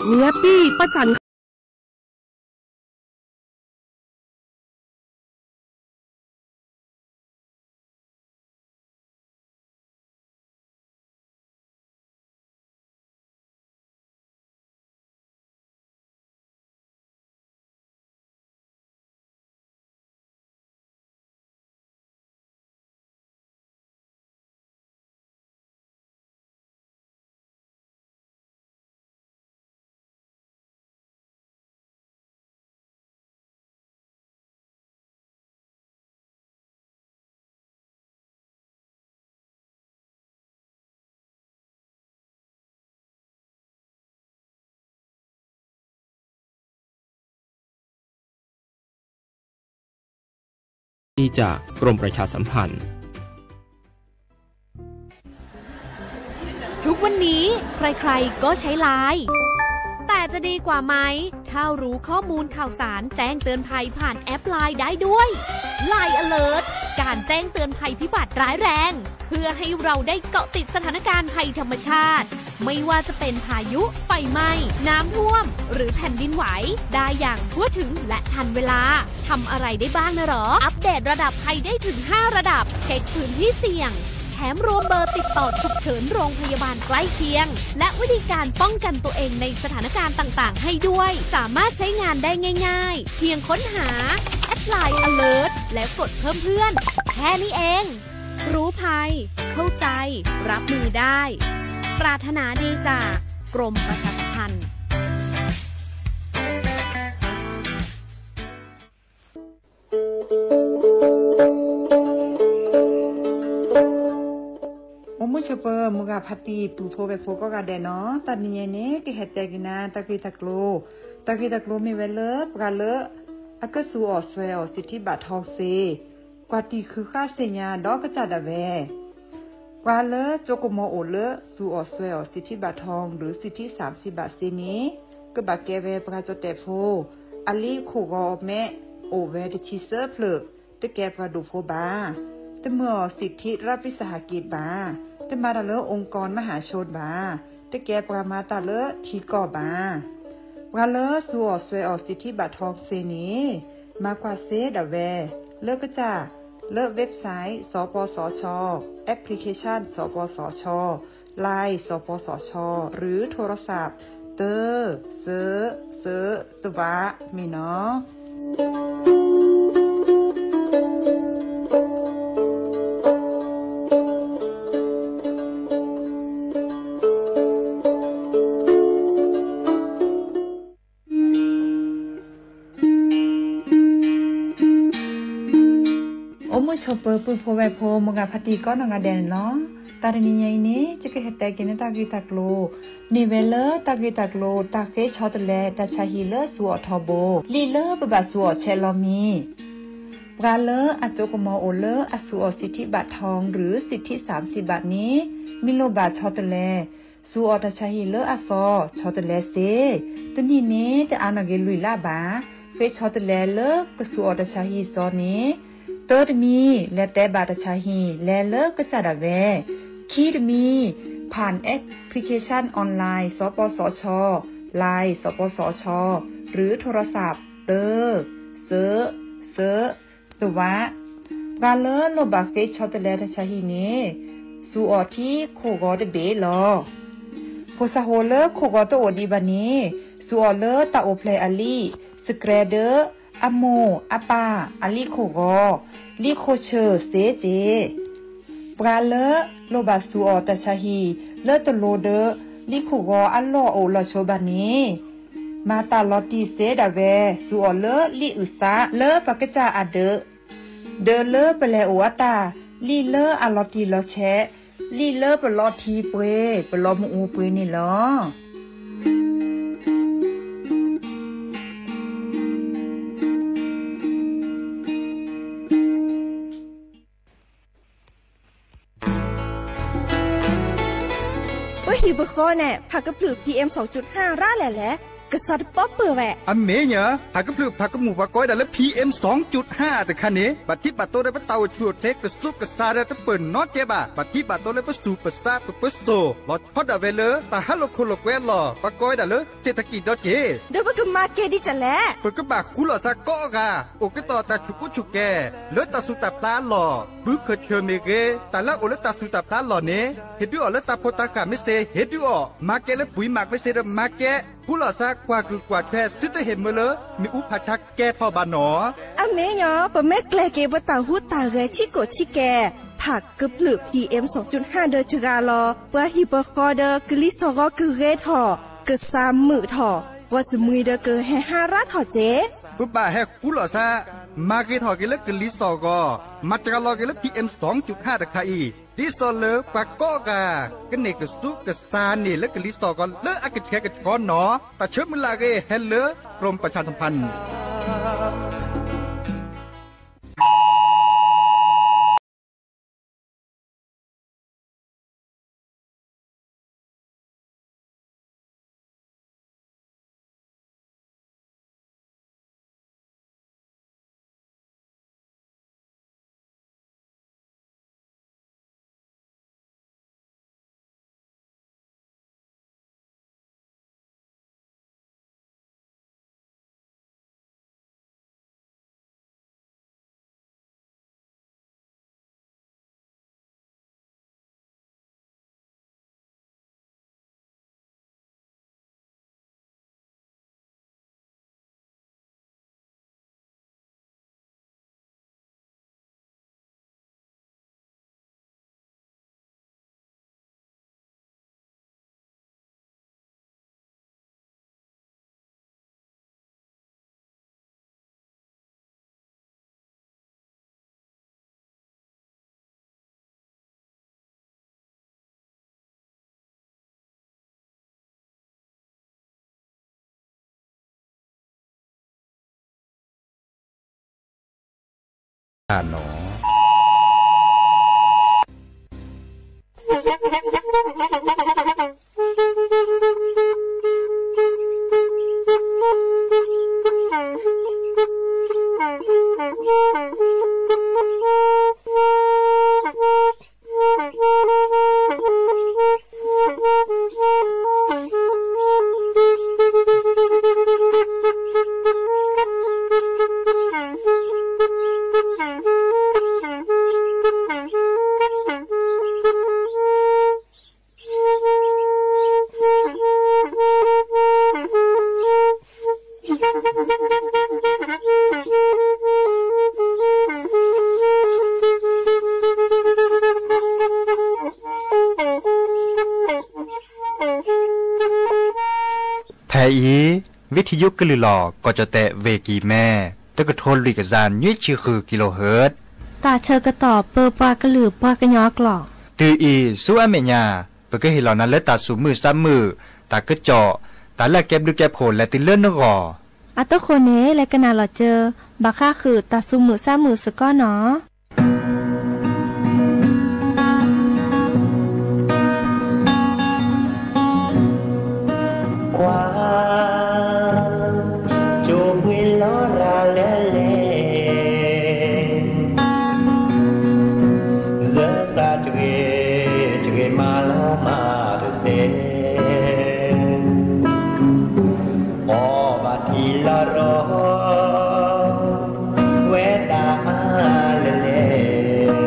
เมียปี้ป้าจั๋น นี่จากกรมประชาสัมพันธ์ ทุกวันนี้ใครๆก็ใช้ไลน์ แต่จะดีกว่าไหม ถ้ารู้ข้อมูลข่าวสารแจ้งเตือนภัยผ่านแอปไลน์ได้ด้วย ไลน์ Alert การแจ้งเตือนภัยพิบัติร้ายแรง เพื่อให้เราได้เกาะติดสถานการณ์ภัยธรรมชาติ ไม่ว่าจะเป็นพายุ ไฟไหม้ น้ำท่วม หรือแผ่นดินไหว ได้อย่างทั่วถึงและทันเวลา ทำอะไรได้บ้างนะหรอ อัปเดตระดับภัยได้ถึง ห้า ระดับ เช็คพื้นที่เสี่ยง แถมรวมเบอร์ติดต่อฉุกเฉินโรงพยาบาลใกล้เคียง และวิธีการป้องกันตัวเองในสถานการณ์ต่างๆ ให้ด้วย สามารถใช้งานได้ง่ายๆ เพียงค้นหา แอดไลน์ Alert แล้วกดเพิ่มเพื่อน แค่นี้เอง รู้ภัย เข้าใจ รับมือได้ ปรารถนาดีจากกรมประชาสัมพันธ์ အိၣ်မုာ်ဆိးပၢၤ မုၢ်ဂၤဖါတံၢ် ပုၢ်ဖိဝဲၢ်ဖိကိးဂၤဒဲးနီၤ, တနံၤညါအံၤန့ၣ် ကဟဲတဲက့ၤနၤ တၢ်ဂ့ၢ်တၢ်ကျိၤ, တၢ်ဂ့ၢ်တၢ်ကျိၤမ့ၢ်ဝဲလၢ ပှၤလၢအကစူးအီၣ်စွဲအီၣ်စံးထံဘၣ်ထီၣ်စ့ ကွၢ်တံၢ်ဃုဃၣ်သ့ၣ်ညါဒီးကစၢ်ဒၣ်ဝဲ ပှၤလၢကၠိကမီၤအိၣ်လၢစူးအီၣ်စွဲအီၣ်စံးထံဘၣ်ထီၣ် ဒီးစံးထံစၣ်စံးဘၣ်စ့န့ၣ် ကဘၣ်ကဲဝဲပှၤကၠီၣ်တဲၣ်ဖိ အလံာ်ခိၣ်ဂီၤမဲ အိၣ်ဝဲတဆံသၢဖျၢၣ်, တကဲပှၤဒိၣ်ဖိဘၣ်, တမၤအီၣ်စံးထံရၣ်ပံစဟးက့ဘၣ်, တမၤတၢ်လၢ องค์กรมหาชน ဘၣ်, တကဲပှၤမၤတၢ်လၢထံကီၢ်ဘၣ်. ပှၤလၢစူးအီၣ်စွဲအီၣ်စံးထံဘၣ်ထီၣ်စ့န့ၣ် မၤကွၢ်စ့ဒၣ်ဝဲ လၢကစၢ် လၢ website စပစချ, application စပစချ, Line စပစချ, หรือโทรศัพท์ တၢ စၢ စၢ တဝး မ့ၢ်နီၤ. အိၣ်မုာ်ဆိးပၢၤ ပုၢ်ဖိဝဲၢ်ဖိ မုၢ်ဂၤဖါတံၢ်ကိးနီၢ်ဂၤဒဲးန့ၣ်လီၤ. တၢ်တနံၤညါအံၤန့ၣ် ယကဟဲတဲက့ၤန့ၢ်တၢ်ဂ့ၢ်တၢ်ကျိၤ မ့ၢ်ဝဲလၢတၢ်ဂ့ၢ်တၢ်ကျိၤ တၢ်ဃ့ဆီတလဲတၢ်ဆါဟံၣ်လၢစူးအီၣ်ထီဘိ, လံာ်လၢပဘၣ်စူးအီၣ်ဆဲးလီၤမံၤ ပှၤလၢအကၠိကမီၤအိၣ်လၢအစူးအီၣ်စံးထံဘၣ်ထီၣ် ဒီးစံးထံစၣ်စံးဘၣ်န့ၣ် မ့ၢ်လိၣ်ဘၣ်ဆီတလဲ စူးအီၣ်တၢ်ဆါဟံၣ်လၢအသီ ဆီတလဲစ့, တနံၣ်န့ၣ် တအါနီၢ်က့ၤလွံၢ်လါဘၣ်. ဃ့ဆီတလဲလၢကစူးအီၣ်တၢ်ဆါဟံၣ်စီန့ၣ် တၢတမံၤ လဲၤတဲဘၣ်တၢ်ဆါဟံၣ် လဲၤလၢကစၢ်ဒၣ်ဝဲ, ခံတမံၤ ผ่านแอปพลิเคชันออนไลน์ สปสช, Line สปสช หรือโทรศัพท์ တၢ စၢ စၢ တဝး, ပှၤလၢလိၣ်ဘၣ်ဃ့ဆီတလဲတၢ်ဆါဟံၣ်န့ၣ် စူးအီၣ်ထံခိၣ်ဂီၤတဘ့ၣ်လီၤ. ဖိစၢ်ဖိလၢခိၣ်ဂီၤတအိၣ်ဒံးဘၣ်န့ၣ် စူးအီၣ်လၢတၢ်အိၣ်ဖျဲၣ်အလံာ်, စကြဲဒၢ, အမိၢ်အပၢ်အလံာ်ခိၣ်ဂီၤ, လံာ်ခိၣ်ဆၢၣ်စ့စ့, ပှၤလၢလိၣ်ဘၣ်စူးအီၣ်တၢ်ဆါဟံၣ် လၢတလိၤဒၢ လံာ်ခိၣ်ဂီၤအလီၢ်အိၣ်လီၢ်ဆိးဘၣ်န့ၣ် မၤတၢ်လီၤတံၢ်စ့ဒၣ်ဝဲ စူးအီၣ်လၢလံာ်အုၣ်သး လၢပကစၢ်အဒၢး, ဒၢးလၢပလဲၤအိၣ်အတၢ်, လံာ်လၢအလီၤတံၢ်လီၤဆဲး, လံာ်လၢပလီၤထံပှ့ၤ ပလီၤမုၢ်အူပှ့ၤန့ၣ်လီၤ. ပဟံၣ်ပဃီန့ၣ် ဖးကဖျၢၣ် PM ရၣ်လဲၣ်လဲၣ်. ကစၢ်တပီပၢၢ်ဝဲ. အမ့ၢ်ညီ, ဟးကဖျၢၣ်ဖးကမူၣ်ပှၤကိးဝဲဒၣ်လၢ PM စီၤကၠိၣ်ဟါတခါန့ၣ် ဘၣ်ထံးဘၣ်တိၢ်ဒီးပတၢ်အိၣ်ဆူၣ်အိၣ်ချ့ ကစိကစၢ်ဒီးတပၢၢ်နီတကဲဘၣ်. ဘၣ်ထံးဘၣ်တိၢ်လၢပစူၢ်ပစါပပၢၤစိၣ် လီၤဆီဒၣ်ဝဲလၢ တၢ်ဟးလိာ်ခိၣ်လိာ်ကွဲအလီၢ် ပှၤကိးဝဲဒၣ်လၢ เศรษฐกิจ ဒီးက့ၤ ဒီးပကမၤကဲဒ်လဲၣ်. ပကဘၣ်ဃူလိာ်သးကိးဂၤ အိၣ်ကတီၢ်တၢ်ဆူၣ်ကိၣ်ဆူၣ်ကဲ လၢတၢ်သူၣ်တၢ်ဖျးအလီၢ်, ဘုခၢၣ်ဆၢၣ်မ့ၢ်ဂ့ၤ, တၢ်လၢအအိၣ်လၢတၢ်သူၣ်တၢ်ဖျးအလီၢ်န့ၣ် ဟ့ၣ်ဒုးအီၤလၢတၢ်ဖိတၢ်ဃၢ်မ့ၢ်သ့ ဟ့ၣ်ဒုးအီၤ, မၤကဲလၢပှၤမၤကမ့ၢ်သ့ဒီးမၤကဲ, ဃူလိာ်သးကွၢ်ကုၢ်ကွၢ်ထွဲ သုတဟ့ၣ်မၢလၢ မ့ၣ်အူဖးဆါကဲထီၣ်ဘၣ်နီၣ်. အမ့ၢ်ညီ, ပမ့ၢ်ကျဲၤက့ၤပတၢ်ဟူးတၢ်ဂဲၤဆံးကိာ်ဆံးကဲ ဖးကဖျၢၣ် PM စီၤကၠိၣ်ဟါဒီးစှၤလီၤ ပှၤဟံၣ်ပဃီဒီးကလံၤစီၣ်ဂီၤကဂ့ၤထီၣ်, ကစၢ်မုာ်ထီၣ်, ပှၤသမှံၤဒီးကဟဲဟါရါထီၣ်က့ ပဘၣ်ဟဲဃူလိာ်သး မၤဂ့ၤထီၣ်က့ၤလၢကလံၤစီၣ်ဂီၤ, မၤစှၤလီၤက့ၤလၢ PM စီၤကၠိၣ်ဟါတခါအံၤ, ဒ်သိးလၢပှၤကိးဂၤ ကန့ၢ်ကစိကစၢ်န့ၣ်လၢကလံၤစီၣ်ဂီၤလၢအကဆှဲကဆှီနီၣ်. တၢ်ဆၢမုၢ်လၢ်အဂ့ၢ် ဟဲလၢ กรมประชาสัมพันธ์ဖဲအံၤ ဝံထံယိကလုၢ်လီၤ ကီၢ်ကၠီၣ်တဲၣ် ဝ့ၢ်ကံၢ်မဲ တကထိလွံၢ်ကယၤနွံဆံဃု kilohertz တၢ်ဆၢကတီၢ်ပၢပှၤကလုာ်ပှၤကညီအကျိာ်. တုၤအံၤဆူအမဲာ်ညါ ပကဟ့ၣ်လီၤနၤလၢတၢ်သူၣ်မုာ်သးမုာ်, တၢ်ကစီၣ်, တၢ်လၢအကဲဘျုးကဲဖှိၣ်လဲၤတုၤလၢနဂီၢ်. အတဃိန့ၣ် လဲၤကနၣ်လီၤစၢၤ ဘၣ်ဃးဃုာ်တၢ်သူၣ်မုာ်သးမုာ်စ့ၢ်ကီးနီၣ်. ကွၢ်, ကၠိပှ့ၤလီၤရၤလၢလဲၣ်, ယသးတဂ့ၤ, တဂ့ၤမးလီၤမးတစဲး, အီၣ်ဘၣ်ထံလီၤရီၤ ဝဲဒၣ်အါလၢလဲၣ်,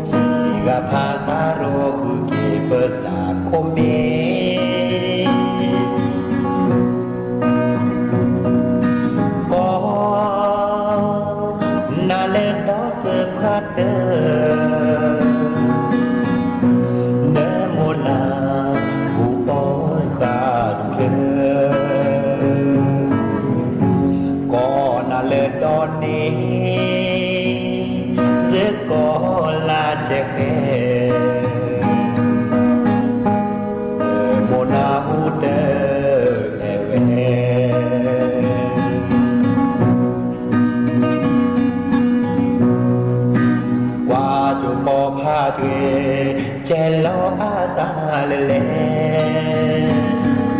ထံဂၤဖးသးရိၤဃုာ်က့ၤပသးခိၣ်မ့ၢ် ကီ, နၤလၢဒီသၢဖးတၢၢ်, နမိၢ်နၤ ဟူးအီၣ်ဃာ်တဖျၢၣ်, ကီနၤလၢဒီန့ၣ် စ့ၢ်ကီးလၢကဃဲ မိၢ်နၤဟူးတၢ်အဲၣ်ဝဲ, ကွၢ်ကၠိကီၢ်ဖးတဂ့ၤ, ကဲလီၤအါသးလၢလဲၣ်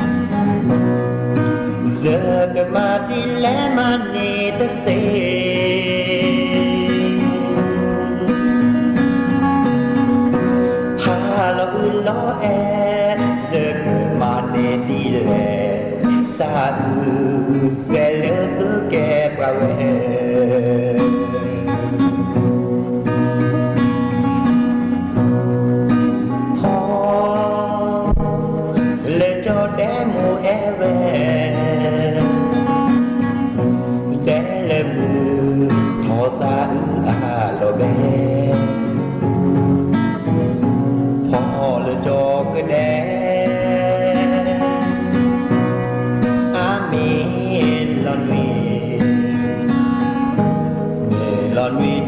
ဒ်လဲၣ်မၤန့ၢ်တသ့ ဖးလီၤအုးလီၤအဲၣ် ယကမၤန့ၢ်ဒ်လဲၣ် သးအုးစဲးလၢသုကဲပှၤဝဲ ဖီ လၢကၠီဒဲမူအဲၣ်ဝဲ ဒဲလၢမုၢ်ထီၣ်သးအုးအလီၤဘဲ ဖီလၢကၠီကဒဲ အမ့ၢ်လီၤနွံ မ့ၢ်လီၤနွံကၠီက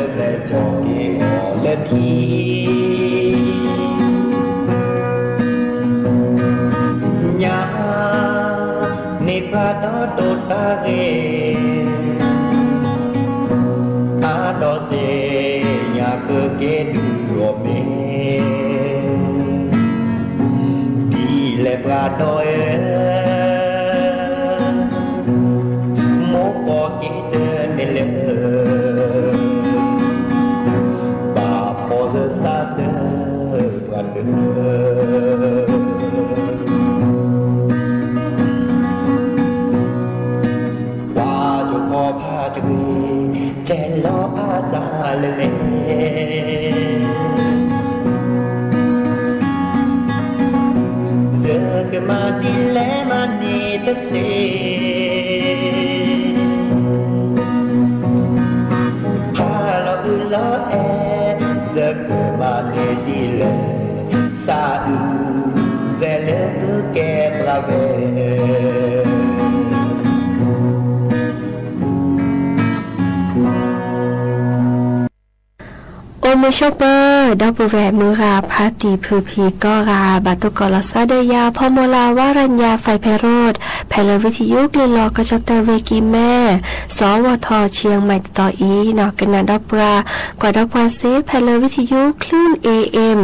လဲၤကၠီက့ၤအီၤလၢထံ ညါ န့ၢ်ပှၤဒီးတိာ်တၢ်ဂ့ၤ အါဒီးသ့ၣ်ညါကက့ၤဒုးအီၤမ့ၢ် ဒ်လဲၣ်ပှၤဒီးအဲၣ် မိၢ်ကီၢ်က့ၤတမ့ၢ်လၢ ဘၣ်ဖီၣ်စၢၤသးစၢၤပှၤတဂၤ ပှၤယိၤကီၢ်ဖးတဂ့ၤ ကဲလီၤအသးလၢလဲၣ် ယကမၤဒ်လဲၣ်မၤန့ၢ်တသ့ ဖးလီၤအုးလီၤအဲၣ် ယကမၤန့ၢ်ဒ်လဲၣ် သးအုးစဲးလၢသုကဲပှၤဝဲ အိၣ်မုာ်ဆိးပၢၤ ဒီပုၢ်ဝဲၢ်မုၢ်ဂၤ ဖါတံၢ်ဖုဖံးကိးဂၤ ဘၣ်တိၢ်ကီးလီၤသးဒီးယၤ ဖီမိၢ်လၢ်ဝါရညါ ဖဲဖဲရိး ဖဲလၢဝံထယုကလုၢ်လီၢ်ကီၢ်ကၠီၣ်တဲၣ်ဝ့ၢ်ကံၢ်မဲ စီၤဝီၤထီၣ် ဆံယဲၢ်မံးတတီၤအံၤ ကနၣ်ဒီးပှၤ ကွၢ်ဒီးပှၤစ့ ဖဲလၢဝံထယု คลื่น เอ เอ็ม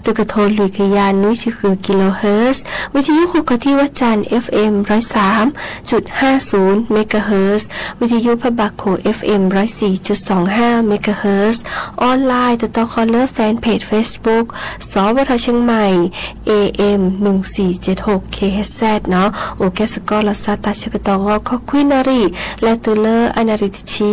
တကထိလွံၢ်ကယၤနွံဆံဃု กิโลเฮิรตซ์, ဝံထယုဃုာ်ခီၣ်ထံးဝဲၢ်စၣ် เอฟเอ็ม ร้อยสามจุดห้าศูนย์ เมกะเฮิรตซ์, ဝံထယုဖးဘၣ်ခိၣ် เอฟเอ็ม ร้อยสี่จุดสองห้า เมกะเฮิรตซ์, ออนไลน์ တတီၤဃီၤလၢ แฟนเพจเฟซบุ๊ก စီၤဝီၤထီၣ်เชียงใหม่ เอ เอ็ม หนึ่งสี่เจ็ดหก เค เอช เซด နီၤ, အိၣ်ကဲစ့ၢ်ကီးလီၤသးတၢ်ဆၢကတီၢ်ဂီၤခီခွံနၣ်ရံၣ် လဲၤတုၤလၢအနၣ်ရံၣ်တဆံ,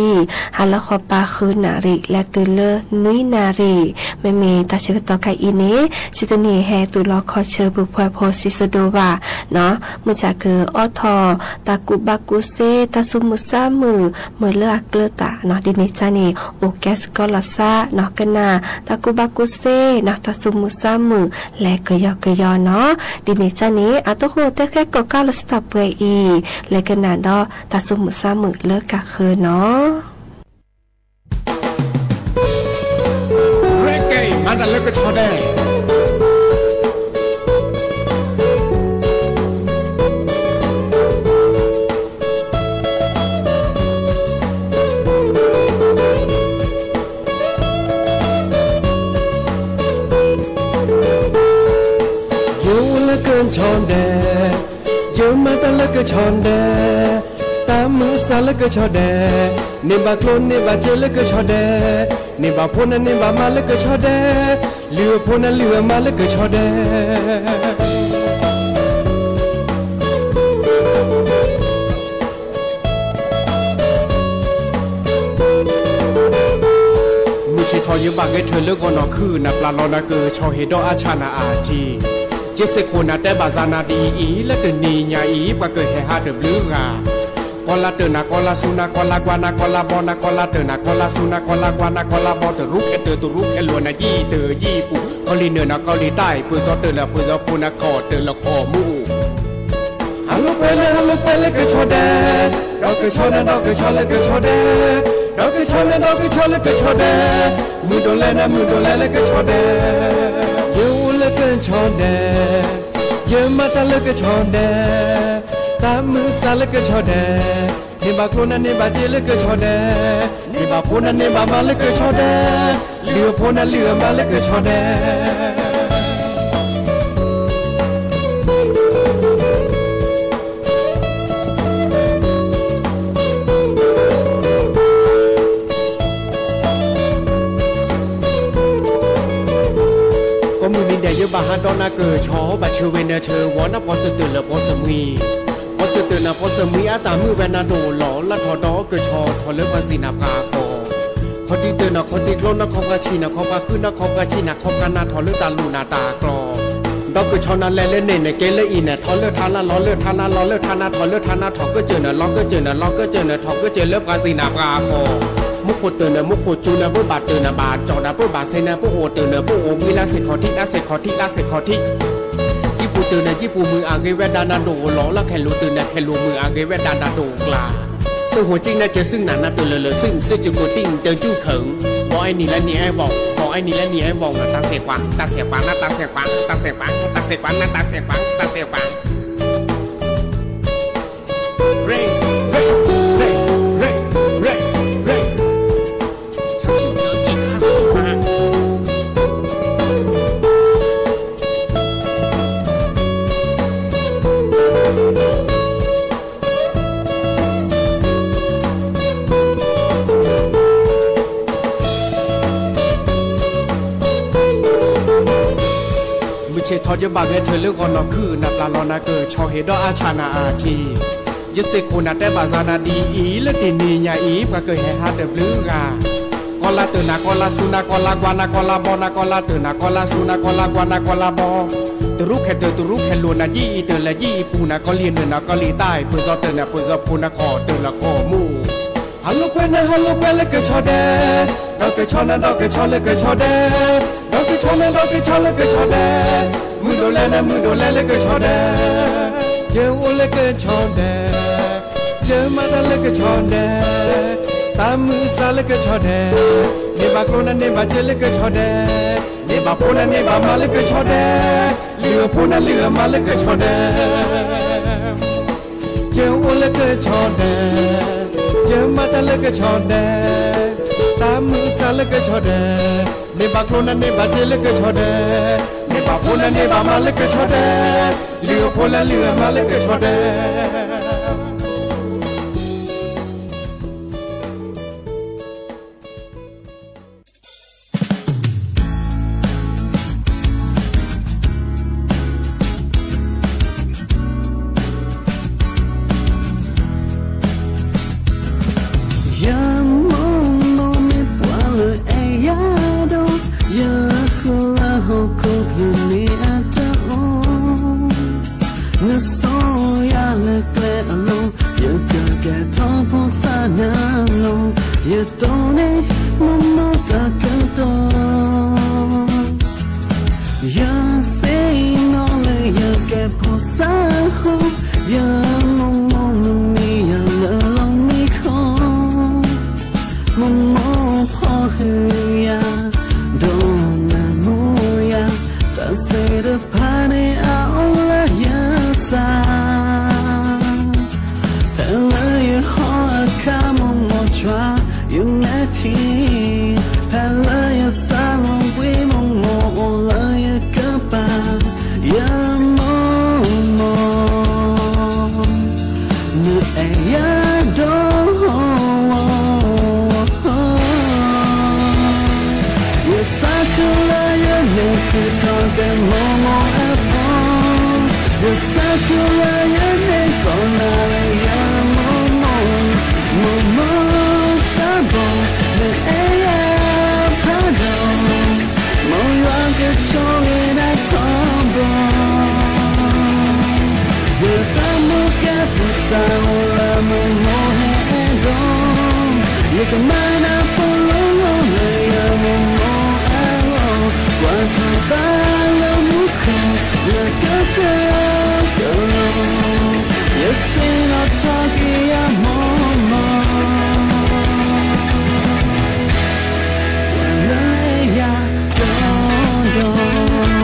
ဟါလီၤဃီၤပၤဃုနၣ်ရံၣ် လဲၤတုၤလၢနွံနၣ်ရံၣ်, မ့မ့ၢ်တၢ်ဆၢကတီၢ်ခဲအံၤန့ၣ် စံတနံၣ်ဟဲတုၤလီၤခီဆၢ ပုၢ်ဖှဲဖိစံးစိဒိၣ်ဘၣ် နီၤ, မုၢ်ဆါကအိးထီၣ် တၢ်ကူၣ်ဘၣ်ကူၣ်သ့ တၢ်သူၣ်မုာ်သးမုာ် မုာ်လၢအကျၢၤတၢ်နီၤ, ဒ်န့ၣ်ကန့ၣ် အိၣ်ကဲစ့ၢ်ကီးလီၤသးနီၤ, ကနၣ်တၢ်ကူၣ်ဘၣ်ကူၣ်သ့နီၤ, တၢ်သူၣ်မုာ်သးမုာ် လဲၤကယီကယီနီၤ, ဒ်န့ၣ်ကန့ၣ် အတၢ်ဃိၣ်တဲဃဲကီၣ်ကၢ်လၢစတၢ်ပှဲၤအံၤ လဲၤကနၣ်ဒီးတၢ်သူၣ်မုာ်သးမုာ်လၢကးဃၢၤနီၤ. ရဲၣ်ကဲ မၤတၢ်လၢကဆီဒဲး ယအိၣ်လၢကဆီဒဲး, ယမၤတၢ်လၢကဆီဒဲး, တၢ်မုာ်သးလၢကဆီဒဲး, န့ၢ်ဘၣ်ကျိၣ်န့ၢ်ဘၣ်စ့လၢကဆီဒဲး, န့ၢ်ဘၣ်ဖိန့ၣ်န့ၢ်ဘၣ်မါလၢကဆီဒဲး, လုၢ်အဖိန့ၣ်လုၢ်အမါလၢကဆီဒဲး မုၢ်ဆ့ၣ်ထီၣ်ယဘၣ်ဂဲၤထၢၣ်လၢဂီၤနီၢ်ခုၣ် နပျၢ်လီၤနၤကဆီဟ့ၣ်ဒီးအါဆၣ်နၤအါထံ, ယစ့ၢ်ခိၣ်နၤတဲဘၣ်စၢ်နၤဒ်အံၤ လၢတနံၤညါအံၤ ပှၤကဟဲဟးတဘျုးဂၤ, ကီၢ်လၢတၢၢ်နၤ ကီၢ်လၢဆူနၤ ကီၢ်လၢကွၢ်နၤ ကီၢ်လၢဘီနၤ ကီၢ်လၢတၢၢ်နၤ ကီၢ်လၢဆူနၤ ကီၢ်လၢကွၢ်နၤ ကီၢ်လၢဘီ တရူးခဲတၢၢ် တရူးခဲလွဲၢ်နၤ ယံာ်တၢၢ်ယံာ်ပူၤ ကီၢ်လံၤနၢၤနၤ ကီၢ်လံၤတၢ်အံၤ ပၢၢ်စီတၢၢ်လၢပၢၢ်စီဖိနၤ ခီၣ်တၢၢ်လၢခီၣ်မူ ဟးလိာ်ကွဲလၢဟးလိာ်ကွဲလၢကဆီဒဲး, ဒီးကဆီဒဲး ဒီးကဆီလၢကဆီဒဲး, ဒီးကဆီဒဲး ဒီးကဆီလၢကဆီဒဲး, မုၢ်ဒိၣ်လဲၣ်နၤ မုၢ်ဒိၣ်လဲၣ်လၢကဆီဒဲး, ယအိၣ်လၢကဆီဒဲး, ယမၤတၢ်လၢကဆီဒဲး, တၢ်မုာ်သးလၢကဆီဒဲး, န့ၢ်ဘၣ်ကျိၣ်နၤန့ၢ်ဘၣ်စ့လၢကဆီဒဲး, န့ၢ်ဘၣ်ဖိနၤန့ၢ်ဘၣ်မါလၢကဆီဒဲး, လုၢ်အဖိနၤလုၢ်အမါလၢကဆီဒဲး မုၢ် ဘၣ်ဟးဒီးနၤကဆီ ဘၣ်ဆၢဝဲနၤဆၢဝီၤ နၢ်ပီစၢၤတၢ်လၢပီစၢၤမှံ, ပီစၢၤတၢ်နၤပီစၢၤမှံ အတၢ်မုာ်ဝဲနၤဒိၣ်လီၤ လၢထီၣ်ဒီးကဆီ ထီၣ်လၢပှၤစံးနၤပှၤဃီ, ခီၣ်ထံးတၢ်နၤခီၣ်ထံးကျိ နၢ်ခီပှၤဆံး နၢ်ခီပှၤဃု နၢ်ခီပှၤဆံး နၢ်ခီပှၤနၤ ထီၣ်လၢတၢ်လိၣ်နၤတၢ်ကျီ ဒီးကဆီနၤလဲၤလၢန့ၣ်န့ၣ် ကဲလၢအံၤန့ၣ် ထီၣ်လၢထါနါလီၤ လၢထါနါလီၤ လၢထါနါထီၣ်ကစၢၢ်နၤ လီၤကစၢၢ်နၤ လီၤကစၢၢ်နၤ ထီၣ်ကစၢၢ်လၢပှၤစံးနၤပှၤဃီ, မူခိၣ်တၢ်နၤ မူခိၣ်စူၤနၤ ပဘၣ်တၢ်နၤ ဘၣ်ကၠီၣ်နၤ ပဘၣ်စဲးနၤ ပအိၣ်တၢ်နၤ ပအိၣ်ဝံလၢစဲးခီၣ်ထံး လၢစဲးခီၣ်ထံး လၢစဲးခီၣ်ထံး, ယံာ်ပူၤတၢ်နၤ ယံာ်ပူၤမုၢ်အဂ့ၤဝဲဒၣ်နၤဒိၣ်လီၤ လၢခဲၣ်လိာ်တၢ်နၤ ခဲၣ်လိာ်မုၢ်အဂ့ၤဝဲဒၣ်နၤဒိၣ်ကျါ တၢ်ဟိၣ်ကံနၤ ကဲၤစုနၤ နၤတၢ်လၢာ်လၢာ် စုစုကၠိၣ်ကိၣ် တံၢ်တၢ်ကၠူၣ်ခၢၣ်, ဘီအဲနံၤလၢနံၤအဲၣ်ဘီ, ဘီအဲနံၤလၢနံၤအဲၣ်ဘီ တၢ်စဲးပှၤ တၢ်စဲးပှၤ နတၢ်စဲးပှၤ တၢ်စဲးပှၤ တၢ်စဲးပှၤ နတၢ်စဲးပှၤ တၢ်စဲးပှၤ မုၢ်ဆ့ၣ်ထီၣ်ယဘၣ်ဂဲၤထၢၣ်လၢဂီၤနီၢ်ခုၣ် နပျၢ်လီၤနၤကဆီဟ့ၣ်ဒီးအဆၣ်နၤအထံ, ယစ့ၢ်ခိၣ်နၤတဲဘၣ်စၢၤနၤဒ်အံၤ လၢတနံၤညါအံၤ ပှၤကဟဲဟးတဘျုးဂၤ, ကီလါတၢ်နၤ ကီလါစူၤနၤ ကီလါကွၢ်နၤ ကီလါဘီနၤ ကီလါတၢ်နၤ ကီလါစူၤနၤ ကီလါကွၢ်နၤ ကီလါဘီ, တရူးခဲၣ်တၢ် တရူးခဲၣ်လိာ်နၤ ယံာ်အံၤတၢ်လၢယံာ်အံၤပူၤနၤ ကီလံၤနုာ်နၤ ကီလံၤတၢ်အံၤ ပၢၢ်စီၤတၢ်နၤ ပၢၢ်စီၤဖိနၤ ခီၣ်တၢ်လၢခီၣ်မူ ဟးလိာ်ကွဲနၤ ဟးလိာ်ကွဲလၢကဆီဒဲး, ဒီးကဆီနၤ ဒီးကဆီလၢကဆီဒဲး, ဒီးကဆီနၤ ဒီးကဆီလၢကဆီဒဲး, မုၢ်ဒိၣ်လဲၣ်နၤ မုၢ်ဒိၣ်လဲၣ်လၢကဆီဒဲး, ယအိၣ်လၢကဆီဒဲး, ယမၤတၢ်လၢကဆီဒဲး, တၢ်မုၢ်အသးလၢကဆီဒဲး, န့ၢ်ဘၣ်ကျိနၤ န့ၢ်ဘၣ်စ့လၢကဆီဒဲး, န့ၢ်ဘၣ်ဖိနၤ န့ၢ်ဘၣ်မါလၢကဆီဒဲး, လုၢ်အဖိနၤ လုၢ်အမါလၢကဆီဒဲး ယအိၣ်လၢကဆီဒဲး, ယမၤတၢ်လၢကဆီဒဲး, တၢ်မုၢ်အသးလၢကဆီဒဲး, န့ၢ်ဘၣ်ကျိနၤ န့ၢ်ဘၣ်စ့လၢကဆီဒဲး, န့ၢ်ဘၣ်ဖိနၤ န့ၢ်ဘၣ်မါလၢကဆီဒဲး, လုၢ်အဖိနၤ လုၢ်အမါလၢကဆီဒဲးယမိၢ်မိၢ်မ့ၢ်ပှၤလၢအဲၣ်ယၤဒီး, ယဃုလၢဟီၣ်ခိၣ်ချၢန့ၣ်အတအိၣ်, နဆိၣ်ယၤလၢကျဲအလိၤ, ယကကဲထီၣ်ဖိသၣ်နၤလီၤ, ယတိၢ်န့ၢ်မိၢ်မိၢ်တၢ်ကတိၤ ယစ့နီၣ်လၢယကဲဖိသၣ်ဃိ, ယမိၢ်မိၢ်မ့ၢ်မံယၤလၢလီၢ်မံခိၣ်, မိၢ်မိၢ်ဖီၣ်ဟုယၤ, ဒီးနမိၢ်ယၤ, တၢ်စ့တဖၣ်န့ၣ်အအိၣ်လၢယသး ဖဲလၢယဟီၣ်အခါမိၢ်မိၢ်ဆှၢယမဲာ်ထံ, ဖဲလၢယသးလီၤဘှံးမိၢ်မိၢ်အိၣ်လၢယကပၤ, ယမိၢ်မိၢ် နအဲၣ်ယၤဒီး ယသးခုလၢယန့ၢ်ဃုထီၣ်က့ၤမိၢ်မိၢ်အဘီ, ယသးခုလၢယန့ၢ်ကိးနၤလၢယမိၢ်မိၢ်, မိၢ်မိၢ်သးဘီ, နအဲၣ်ယၤဖးဒိၣ်, မိၢ်ယွၤကဆိၣ်ဂ့ၤနၤထီဘိ ယတၢ်မုၢ်ကဲပူၤစၢ်အိၣ်လၢမိၢ်မိၢ်ဟဲအဲၣ်ဒိး, ယကမၤနၢ်ဖိလိၤလိၤလၢယမိၢ်မိၢ်အဂီၢ်, ကွၢ်ထီၣ်ဘၣ်လၢမူခိၣ်လၢကတၢၢ်ကလိၤ, ယစ့လီၤထီၣ်က့ၤယမိၢ်မိၢ် ပှၤလၢအဲၣ်ယၤဒီးဒီး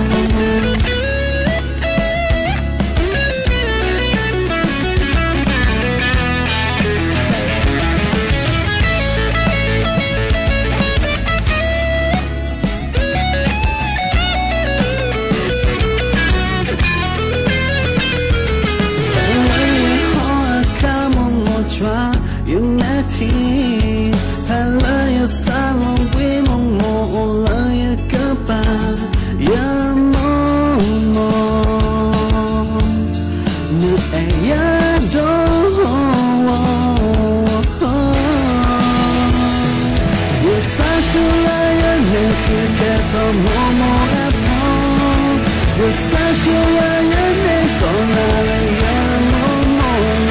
ကယၤယမ့ၢ်ကီၤလၤလၢယမိၢ်မိၢ်,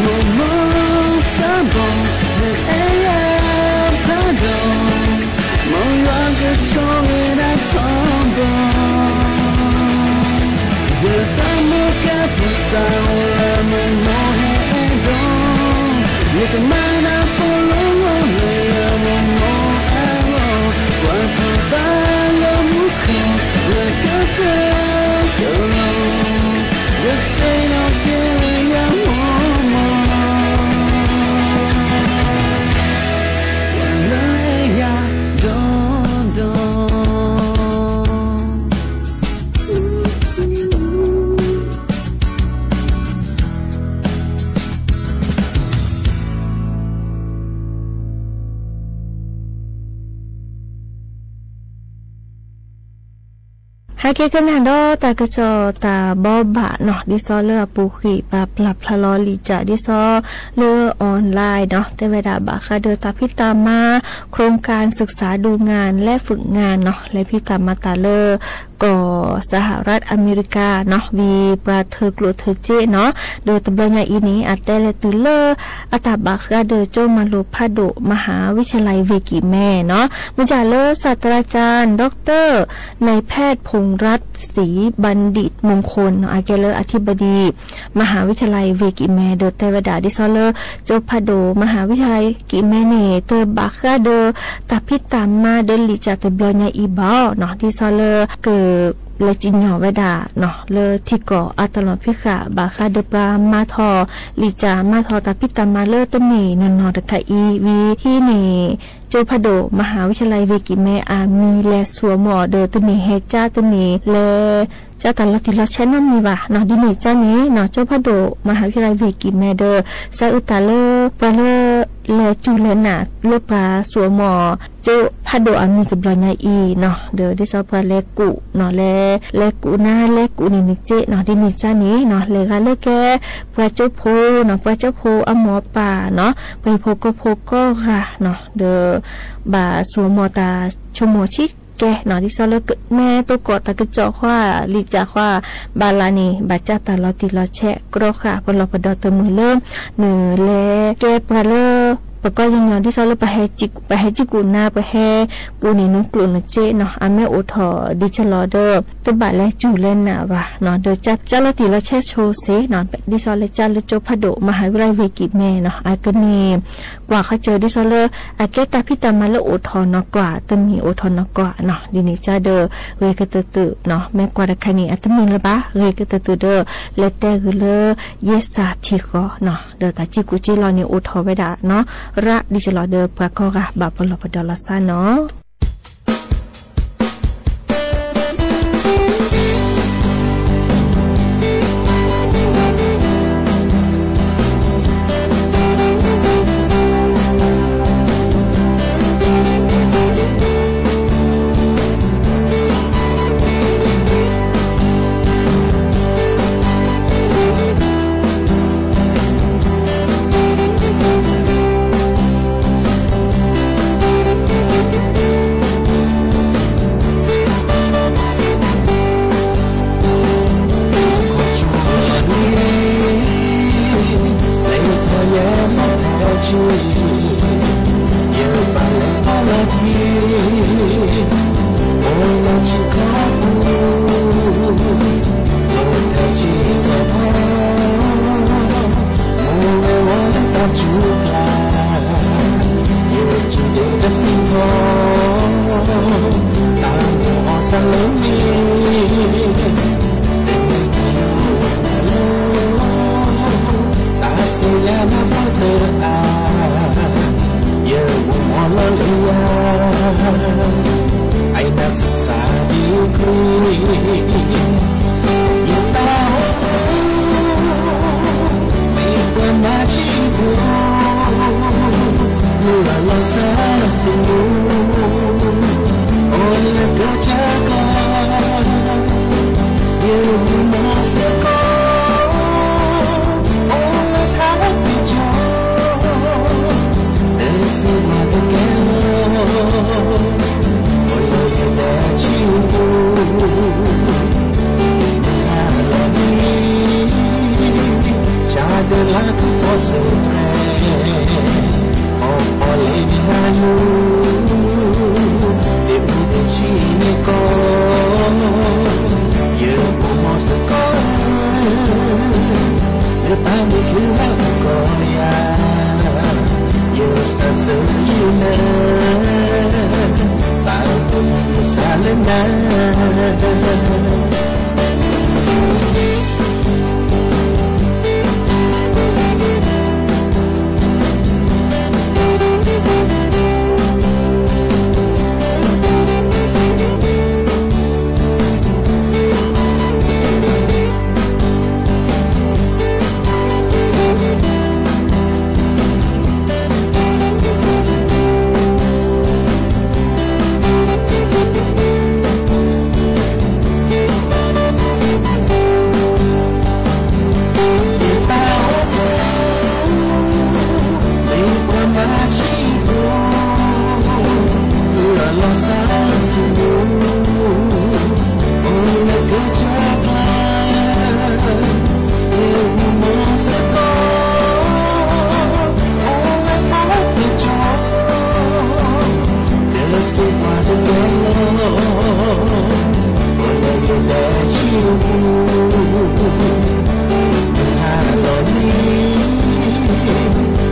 မိၢ်မိၢ်စၢ်ဘီ, မ့ၢ်အဲၣ်ယၤဖးဒိၣ်, မိၢ်ယွၤကဆိၣ်ဂ့ၤဒၣ်ထီဘိ, ဒီးတၢ်မိၢ်ကဲဖိစးအိၣ်လၢမိၢ်မိၢ်ဟဲအဲၣ်ဒိး, ယကမၤနၢ်ဖိလၢမိၢ်မိၢ်လၢယမိၢ်မိၢ်အဂီၢ်, ကွၢ်ထီၣ်ဘါလၢမူခိၣ်, လၢကစၢၢ်ကလိၤ, ယစ့ဒီးကဲလၢယမိၢ်မိၢ်, ပှၤလၢအဲၣ်ယၤဒီးဒီး ဟဲက့ၤကနၣ်ဒီးတၢ်ကစီၣ်တၢ်ဘီဘၣ်နီၤ, ဒ်သိးလၢအပူၤကွံာ် ပာ်ဖျါဖျါလီၤလံာ်စၢ်ဒ်သိးလၢ online နီၤ, တဲဝဲဒၣ်ဘၣ်ဃးဒီးတၢ်ဖံးတၢ်မၤ โครงการศึกษาดูงานและฝึกงานနီၤ, လဲၤဖံးတၢ်မၤတၢ်လၢ ကီၢ်စဟရၢၣ်အမဲရကၤနီၤ, ဝံၤပှၤထၢကျိၣ်ထၢစ့နီၤ, ဒီးတဘျီညါအံၤန့ၣ် အတဲလဲၤတုၤလၢ အတၢ်ဘၣ်ဃးဒီးကၠိမၤလိဖးဒိၣ် มหาวิทยาลัยเวกิแม နီၤ, မ့ၢ်စၢ်လၢ ศาสตราจารย์ ดอกเตอร์ นายแพทย์พงษ์รัตน์ศรีบัณฑิตมงคลနီၤ, အကဲလၢ อธิบดี มหาวิทยาลัยเวกิแม ဒီးတဲဝဲဒၣ် ဒ်သိးလၢ ကၠိဖးဒိၣ် มหาวิทยาลัยเวกิแม န့ၣ် တဘၣ်ဃးဒီး တၢ်ဖံးတၢ်မၤဒီးလံာ်စၢ်တဘျီညါအံၤဘၣ်နီၤ, ဒ်သိးလၢ က လဲၤစံၣ်ညီၣ်ဝဲဒၣ်နီၤ, လၢထံကီၢ်အတလီၤဖံးဃာ် ဘၣ်ဃးဒီးပှၤမၤထီၣ်လံာ်စၢ် မၤထီၣ်တၢ်ဖံးတၢ်မၤလၢတမ့ၢ်နီၢ်နီၢ်တခါအံၤ, ဝံၤဟံးန့ၢ် ကၠိဖးဒိၣ် มหาวิทยาลัยเวกิแม အမံၤလဲၤစိာ်မီၤအီၤဒီး တမ့ၢ်ဟဲကၠါတန့ၢ် လဲၤကၠါတၢ်လီၤတံၢ်လီၤဆဲးနီတမံၤဘၣ်နီၤ, ဒ်န့ၣ်ကၠါန့ၣ်နီၤ, ကၠိဖးဒိၣ် มหาวิทยาลัยเวกิแม ဒီး စးအုးတၢ်လၢ ပှၤလၢ လဲၤစူၢ်လဲၤနာ်လၢပှၤစိာ်မီၤ ကၠိဖးဒိၣ်အမံၤတဘျီညါအံၤနီၤ, ဒီးဒ်သိးပှၤလဲၤကူၣ်နီၤ, လဲၤ လဲၤကူၣ်နၤ လဲၤကူၣ်န့ၢ်နစ့နီၤ, ဒ်န့ၣ်ကၠါန့ၣ်နီၤ, လဲၤဂၤလၢကဲ ပှၤကၠိဖိနီၤ, ပှၤကၠိဖိအမိၢ်အပၢ်နီၤ, ပှၤဟံၣ်ဖိဃီဖိကိးဂၤနီၤ, ဒီး ဘၣ်စိာ်မီၤတၢ်ဆိကမိၣ်ဆံးကဲနီၤ, ဒ်သိးလၢ မ့ၢ်တိၢ်ကီၣ်တၢ်ကစီၣ်ဃီ လံာ်စၢ်ဃီ ဘၣ်လၢန့ၣ် ဘၣ်ကၠါတၢ်လီၤတံၢ်လီၤဆဲး ကြီဃာ်ပလီၢ်ပဒီတမုာ်လၢ နလဲၤကဲပှၤလၢ ပကီၢ်ညီညီ ဒ်သိးလၢ ပှၤဟဲစံၣ်ကူၣ်နၤ ပှၤဟဲကူၣ်န့ၢ်နကျိၣ်နစ့နီၤ, အမ့ၢ်အိၣ်ထီၣ်ဒံးဆလီၤဒီး တဘၣ်လဲၤစူၢ်လဲၤနာ်ဘၣ်နီၤ, ဒီးကၠါလီၤတံၢ်လီၤဆဲးဆိစ့နီၤ, ဒ်သိးလၢကၠါလၢကၠိဖးဒိၣ် မဟၤဝံရၤဝ့ၤကံၤမဲနီၤ, အကန့ၢ် ကွၢ်ဃီစၢၤဒ်သိးလၢ အကဲတၢ်ဖံးတၢ်မၤလၢအိၣ်ထီၣ်နီၢ်ကွၢ် တမ့ၢ်အိၣ်ထီၣ်နီၢ်ကွၢ်နီၤ, ဒ်န့ၣ်ကၠါဒီး ဂဲၤကတၢၢ်တုာ်နီၤ, မ့ၢ်ကွၢ်တခါန့ၣ် အတမ့ၢ်လၢၤဘၣ်, ဂဲၤကတၢၢ်တုာ်ဒီး လဲၤတဲဂ့ၤလၢ ယဲစၢ်ထံဃီနီၤ, ဒီးတၢ်စံၣ်ကူၣ်စ့လီၤန့ၣ် အိၣ်ထီၣ်ဝဲဒၣ်နီၤ, ရးဒ်စလီၤဒီး ပှၤကိးဂၤဘၣ်ပလီၢ်ပဒီလီၤသးနီၤ. စၢၤတြဲၤ, ပီၣ်ပီၣ်လဲၣ်နဟါလူၤ, တ့ၢ်အူတ့ၢ်ဆံးန့ၣ်ကီး, ယပိာ်မီၤစ့ၢ်ကီး, လၢတၢ်မ့ၢ်ချုးဟးအုၣ်ကီၤယၤ, ယစးဆၢယုၢ်လၢ တၢ်အိၣ်ဖှိၣ်ယစးလၢနၤ. တစံးပှၤတကဲလီၤ, အိၣ်လၢယလဲၤဆံးပူၤ, နဟးလီၤန့ၣ်,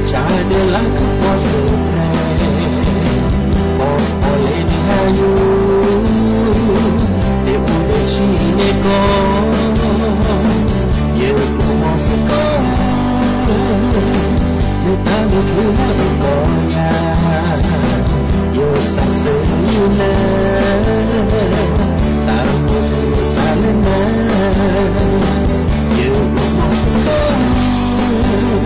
ဆါဒၢလၢကပီၤစၢၤတြဲၤ, ပီၣ်ပီၣ်လဲၣ်နဟါလူၤ, တ့ၢ်အူတ့ၢ်ဆံးန့ၣ်ကီး, ယပိာ်မီၤစ့ၢ်ကီး, လၢတၢ်မ့ၢ်ချုးဟးအုၣ်ကီၤယၤ, ယစးဆၢယုၢ်လၢ တၢ်အိၣ်ဖှိၣ်ယစးလၢနၤ, ယပိာ်မီၤစ့ၢ်ကီး,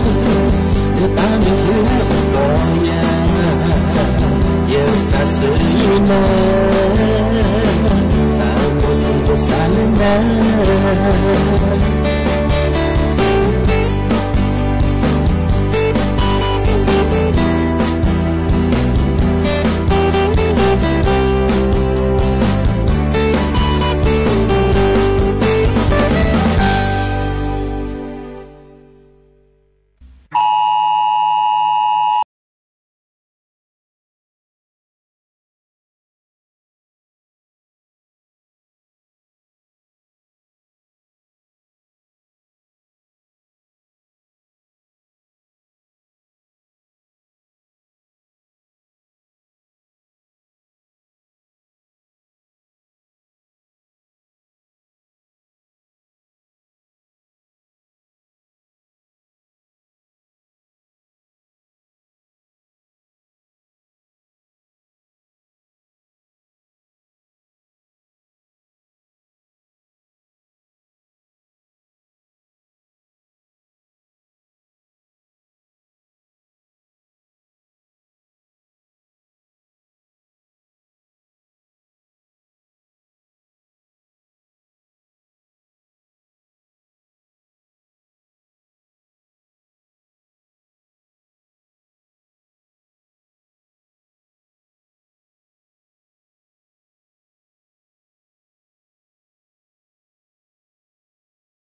လၢတၢ်မ့ၢ်ချုးဟးအုၣ်ကီၤယၤ, ယစးဆၢယုၢ်လၢ တၢ်အိၣ်ဖှိၣ်ယစးလၢနၤ.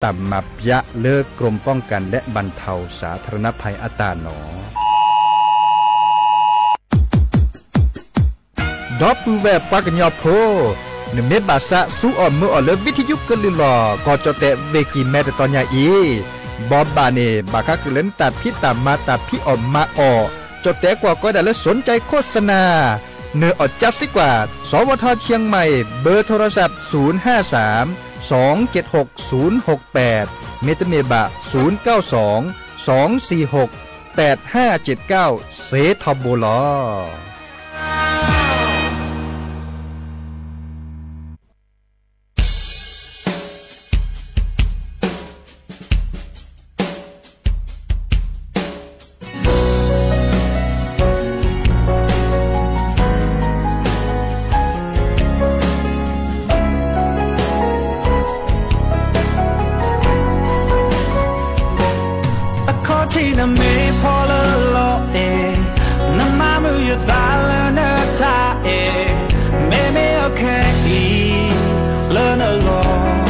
တၢ်မၤပျးလၢ กรมป้องกันและบรรเทาสาธารณภัย အတၢ်နီၤ. ဒီပုၢ်ဝဲၢ်ပှၤကညီဖိ, နမ့ၢ်ဘၣ်သးစူအီၣ်မုာ်အီၣ်လၢ ဝံထယုကလုၢ်လီၤ ကီၢ်ကၠီၣ်တဲၣ် ဝ့ၢ်ကံၢ်မဲ တတီၤညါအံၤ, ဘီဘၣ်န့ၣ် ဘၣ်ဃးကလုၢ်လၢနတၢ်ဖံးတၢ်မၤ တၢ်ဖံးအီၣ်မၤအီၣ်, ကၠီၣ်တဲၣ်ကွၢ်ကီဒၣ်လၢ สนใจโฆษณา, နၢ်အီၣ်ကၠါစ့ၢ်ကီး, สวท เชียงใหม่, เบอร์โทรศัพท์ ศูนย์ห้าสาม สองเจ็ดหก ศูนย์หกแปด, မ့တမ့ၢ်ဘၣ် ศูนย์เก้าสอง สองสี่หก แปดห้าเจ็ดเก้า စ့ထီဘိလီၤ. အခီၣ်ထံးနမ့ၢ်ဖီလၢလီၤအဲၣ်, နမၤမုာ်ယသးလၢနတၢ်အဲၣ်, မ့မ့ၢ်အခဲအံၤလၢနလီၢ်,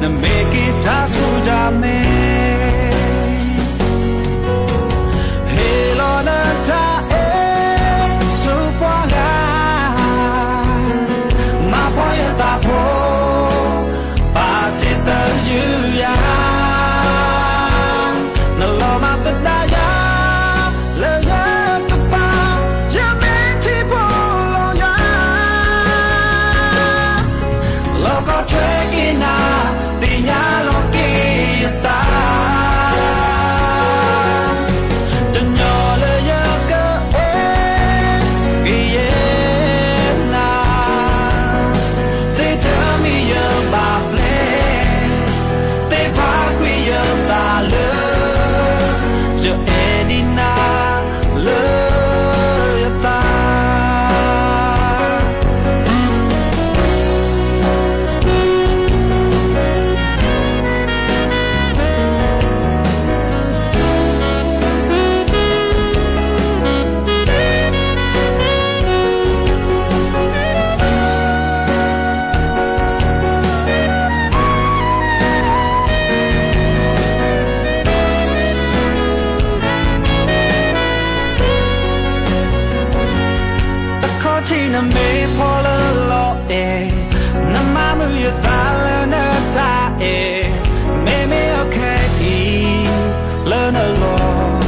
နမ့ၢ်က့ၤတၢ်ဆူၣ်တၢ်မဲာ်. လၢနလီၢ်,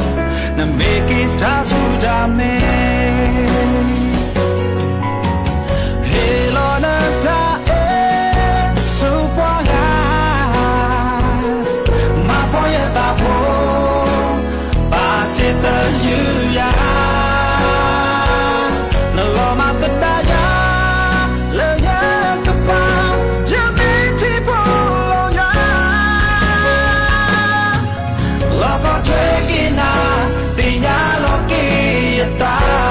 နမ့ၢ်က့ၤတၢ်ဆူၣ်တၢ်မဲာ်, ဟ့ၣ်လီၤနတၢ်အဲၣ်ဆူပှၤဂၤ, မၤပိာ်ယသးဖိ, ဘၣ်တ့ၢ်သယုၢ်ယၤ, နလီၤမၢ်သဒါယၤ, လၢယကပၤ, ယမ့ၢ်ထံဖိလီၤယွၤ လီၤကီထွဲက့ၤနၤ, သ့ၣ်ညါလီၤက့ၤယသး,